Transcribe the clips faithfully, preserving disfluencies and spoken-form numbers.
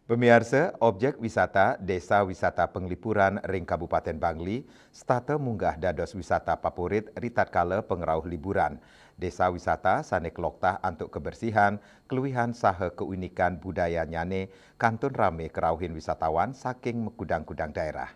Pamiarsa, objek wisata Desa Wisata Penglipuran ring Kabupaten Bangli setata munggah dados wisata papurit ritatkala pangrauh liburan. Desa wisata sane kloktah antuk kebersihan, keluihan saha keunikan budayannyane kantun rame karauhin wisatawan saking makudang-kudang daerah.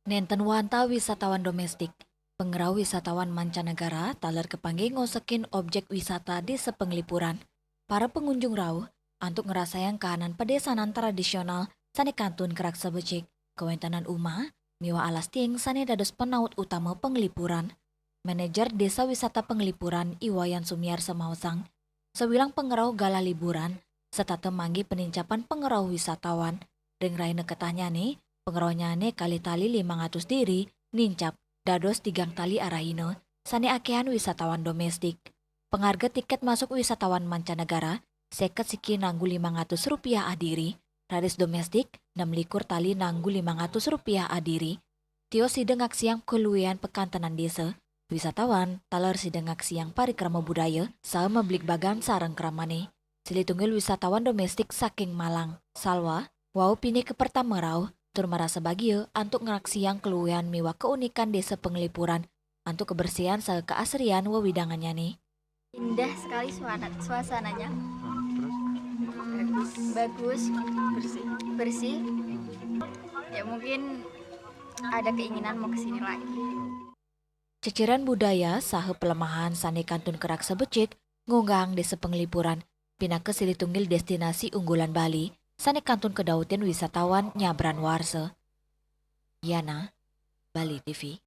Nenten wantah wisatawan domestik, pangrauh wisatawan mancanegara taler kapanggih ngosekin objek wisata Desa Penglipuran. Para pangunjung rauh antuk ngrasayang kahanan padesanan tradisional sane kantun karaksa becik, kawentenan umah miwah alas tiing sane dados panaut utama Penglipuran. Manajer Desa Wisata Penglipuran, I Wayan Sumiarsa maosang, sawilang pangrauh galah liburan setata manggih panincapan pangrauh wisatawan. Ring rahina ketahnyane, pangrauhnyane kalih tali limang atus diri nincap dados tigang tali arahina, sane akehan wisatawan domestik. Pangarga tiket masuk wisatawan mancanegara, seket siki nanggu limang atus rupiah adiri, raris domestik, nem likur tali nanggu limang atus rupiah adiri. Tios sida ngaksiang kaluihan pakantenan desa, wisatawan taler sida ngaksiang parikrama budaya saha mabligbagan sareng kramane. Silih tunggil wisatawan domestik saking Malang, Salwa, wau pinih kapertama rauh tur marasa bagia antuk ngaksiang kaluihan miwah kaunikan Desa Penglipuran antuk kebersihan saha keasrian wewidangannyane. Indah sekali suana- suasananya. Hmm, terus Bagus, bersih. Bersih. Ya, mungkin ada keinginan mau ke sini lagi. Ceciren budaya saha palemahan sane kantun karaksa becik ngunggahang Desa Penglipuran pinaka silih tunggil destinasi unggulan Bali sane kantun kadautin wisatawan nyabran warsa. Yana, Bali T V.